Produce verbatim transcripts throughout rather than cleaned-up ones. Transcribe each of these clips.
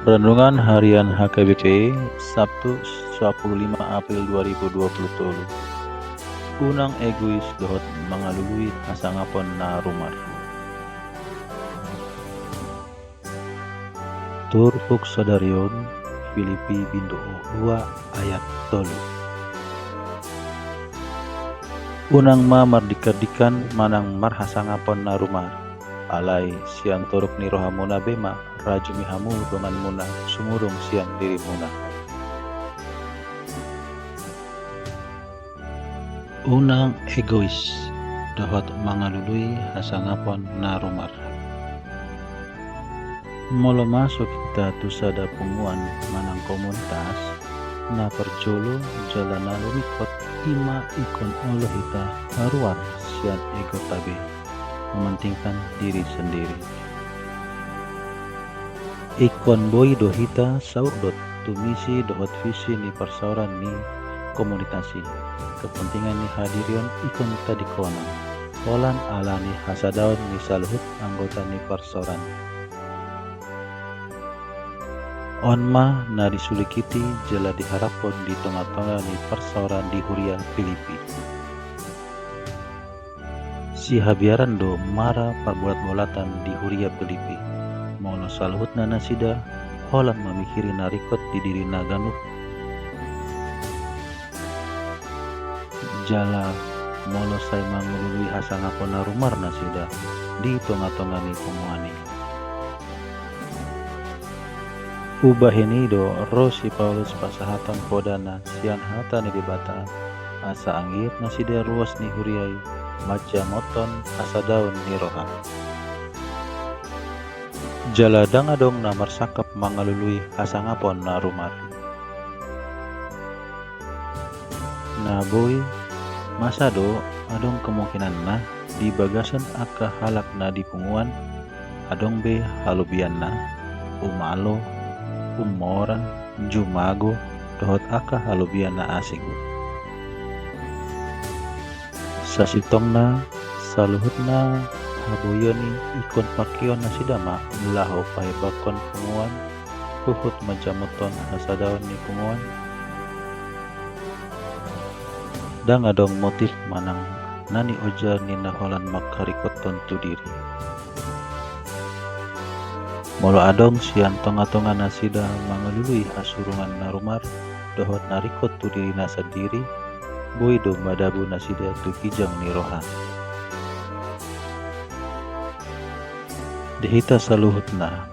Renungan Harian H K B P, Sabtu, dua puluh lima April dua ribu dua puluh tolu. Unang egois dohot mangalului hasangapon na rumar. Turpuk sadarion, Filipi bindu dua ayat tolu. Unang ma mardingkandingkan manang marhasangapon na rumar, alai sian toruk ni rohamuna be ma rajumi hamu donganmuna sumurung sian dirimuna. Unang egois dohot mangalului hasangapon na rumar. Molo masuk hita tu sada punguan manang komunitas, na parjolo jala na lumingkot i ma ingkon olo hita paruar sian egota be, mementingkan diri sendiri. Ingkon boi do hita saurdot tu misi dohot visi ni parsaoran ni komunitas i. Kepentingan ni hadirion ingkon tadingkonon, holan ala ni hasadaon ni saluhut anggota ni parsaoran. On ma na disulikiti jala diharaphon di tonga-tonga ni parsaoran di huria Filipi. Sihabiaran do mara parbolat-bolatan di huria Filipi, molo saluhutna nasida holan mamingkiri na ringkot di dirina ganup, jala molo sai mangalului hasangapon na rumar nasida di tonga-tonga ni punguan i. Umbahen i do ro si Paulus pasahathon podana sian hata ni Debata, asa anggiat nasida ruas ni huria i manjamothon hasadaon ni roha. Jala ndang adong na marsangkap mangalului hasangapon na rumar. Na boi, masa do adong kemungkinanna di bagasan angka halak na di punguan adong be halobianna, umalo, umora, jumago, dohot angka halobian na asing. Sasintongna, saluhutna haboion i ingkon pangkeon nasida ma laho pahebakkon punguan, huhut manjamothon hasadaon ni punguan. Ndang adong motif manang na niojar ni na holan mangharingkothon tu diri. Molo adong sian tonga-tonga nasida mangalului hasurungan na rumar dohot na ringkot tu dirina sandiri, boi do madabu nasida tu ginjang ni roha. Di hita saluhutna,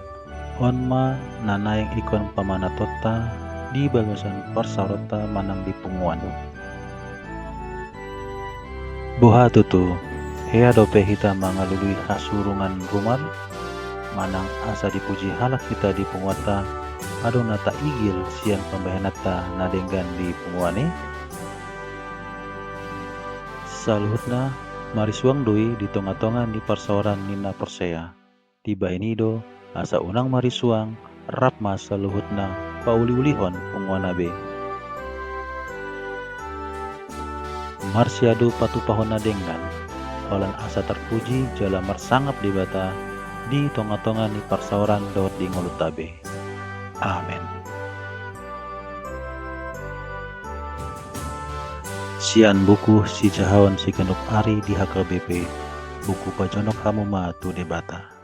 on ma na naeng ingkon pamanatonta di bagasan parsaoronta manang di punguan. Boha tutu, hea dope hita mangalului hasurungan rumar, manang asa dipuji halak hita di punguanta, adong na taigil sian pambahenanta na denggan di punguan i? Saluhutna, marisuang do i di tonga-tonga ni parsaoran ni na porsea. Dibahen i do, asa unang marisuang, rap ma saluhutna pauli-ulihon punguanna be. Marsiadu patupahon na denggan, holan asa tarpuji jala marsangap Debata di tonga-tonga ni parsaoran dohot di ngolunta be. Amen. Sian buku Sijahaon Siganup Ari di H K B P, buku Pajonok Hamu Ma tu Debata.